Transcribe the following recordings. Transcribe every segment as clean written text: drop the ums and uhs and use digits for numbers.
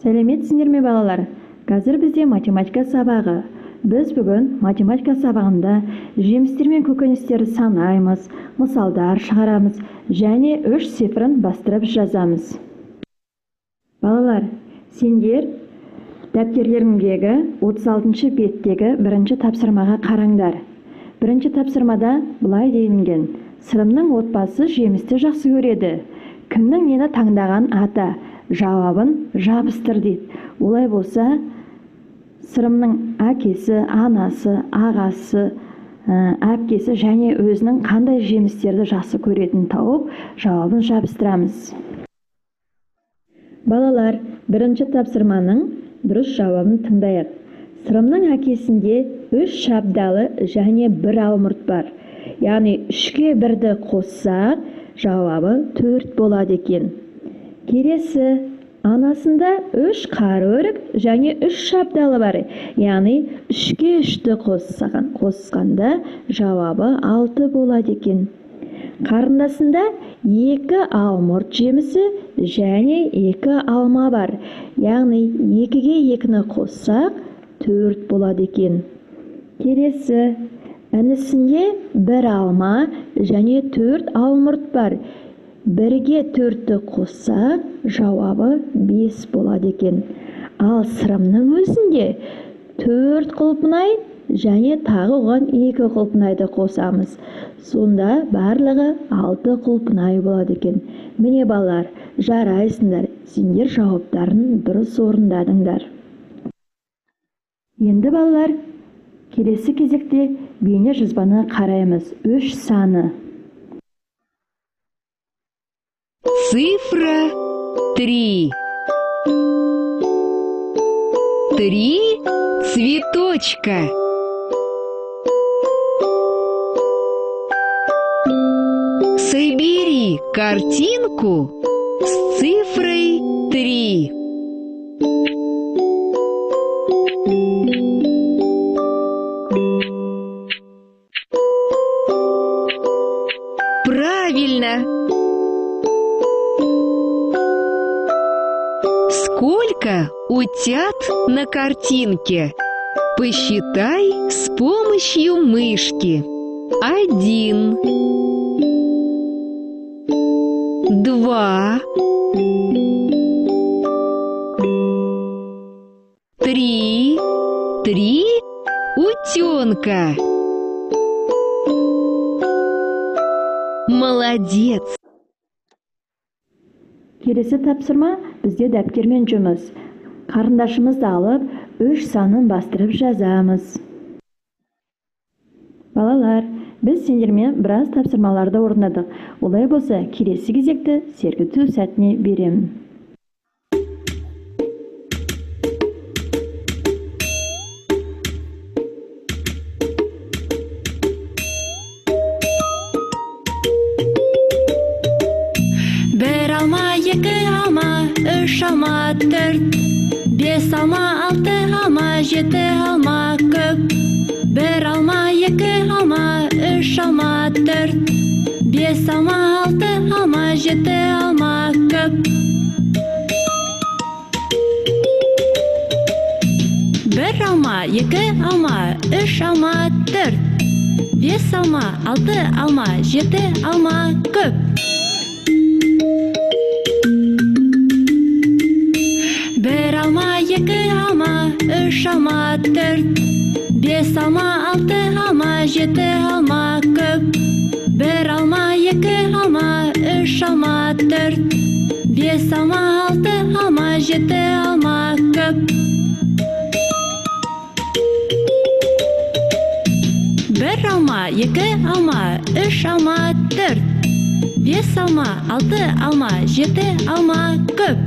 Сәлеметсіңдер ме, балалар? Қазір бізде математика сабағы. Біз бүгін математика сабағында жемістер мен көкөністерді санаймыз, мысалдар шығарамыз және 3 цифрын бастырып жазамыз. Балалар, сендер дәптерлеріңдегі 36 беттегі бірінші тапсырмаға қараңдар. Бірінші тапсырмада былай делінген: Сырымның отбасы жемісті жақсы көреді. Кімнің нені таңдаған ата? Жауабын жабыстыр дейді. Олай болса, Сырымның әкесі, анасы, ағасы, әпкесі және өзінің қандай жемістерді жақсы көретінін тауып, жауабын жабыстырамыз. Балалар, бірінші тапсырманың дұрыс жауабын тыңдайық. Сырымның әкесінде 3 шабдалы және 1 алмұрт бар. Яғни 3-ке 1-ді қоссақ, жауабы 4 болады екен. Келесі, анасында 3 қара өрік және 3 шабдалы бар. Яғни 3-ке 3-ті қосқанда жауабы 6 болады екен. Қарындасында 2 алмұрт жемісі және 2 алма бар. Яғни 2-ге 2-ні қоссақ 4 болады екен. Келесі, інісінде 1 алма және 4 алмұрт бар. 1-ге 4-ті қоссақ, жауабы 5 болады екен. Ал Сырымның өзінде 4 құлпынай және тағы оған 2 құлпынайды қосамыз. Сонда барлығы 6 құлпынай болады екен. Міне балалар, жарайсыңдар, сендер жауаптарын дұрыс орындадыңдар. Енді балалар, келесі кезекте бейне жазбаны қараймыз. 3 саны. Цифра 3. 3 цветочка. Собери картинку с цифрой 3. Правильно! Сколько утят на картинке? Посчитай с помощью мышки. 1, 2, 3, 3 утенка. Молодец! Келесі тапсырма бізде дәптермен жұмыс. Қарындашымызды алып, 3 санын бастырып жазамыз. Балалар, біз сендермен біраз тапсырмаларды орындадық. Олай болса, келесі кезекті сергіту сәтіне беремін. 1 алма, 2 алма, 3 алма, 4, 5 алма, 6 алма, 7 алма, көп. 1 алма, 2 алма, 3 алма, 4, 5 алма, 6 алма, 7 алма, көп. 1 алма, 2 алма, 3 алма, 4, 5 алма, 6 алма, 7 алма, көп. 1 алма, 2 алма, 3 алма, 4, 5 алма, 6 алма, 7 алма, көп. 1 алма, 2 алма, 3 алма, 4, 5 алма, 6 алма, 7 алма, көп. 1 алма, 2 алма, 3 алма, 4, 5 алма, 6 алма, 7 алма, көп.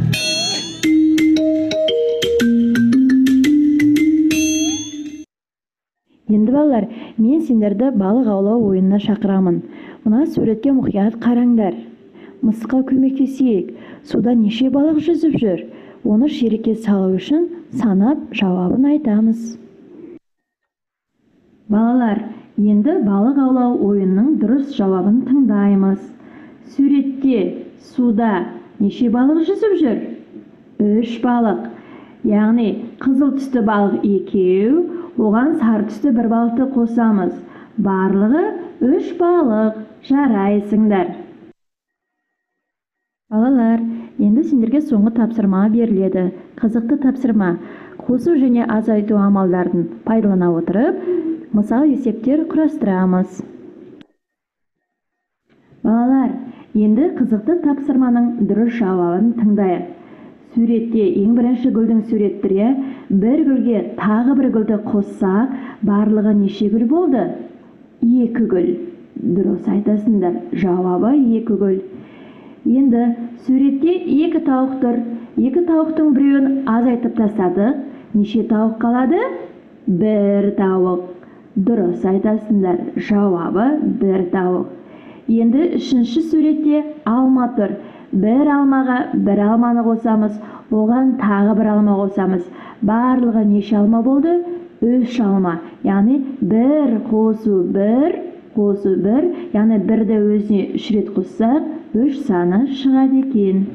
Енді балалар, мен сендерді балық аулау ойынына шақырамын. Мына суретке мұқият қараңдар. Мысыққа көмектесейік. Суда неше балық жүзіп жүр? Оны шелекке салу үшін санап жауабын айтамыз. Балалар, енді балық аулау ойынының дұрыс жауабын тыңдаймыз. Суретте суда неше балық жүзіп жүр? 3 балық. Яғни қызыл түсті балық екеу, оған сары түсті бір балықты қосамыз. Барлығы 3 балық. Жарайсыңдар. Балалар, енді сендерге соңғы тапсырма беріледі. Қызықты тапсырма. Қосу және азайту амалдарын пайдалана отырып, мысал есептер құрастырамыз. Балалар, енді қызықты тапсырманың дұрыс жауабын тыңдайық. Суретте ең бірінші гүлдің суреті тұр, иә? Бір гүлге тағы бір гүлді қоссақ, барлығы неше гүл болды? 2 гүл. Дұрыс айтасыңдар, жауабы 2 гүл. Енді суретте 2 тауық тұр. 2 тауықтың біреуін азайтып тастадық. Неше тауық қалады? 1 тауық. Дұрыс айтасыңдар, жауабы 1 тауық. Енді үшінші суретте алма тұр. Бір алмаға бір алманы қосамыз, оған тағы бір алма қосамыз. Барлығы неше алма болды? 3 алма. Яғни 1 қосу 1 қосу 1, яғни бірді өзіне 3 рет қоссақ, 3 саны шығады екен.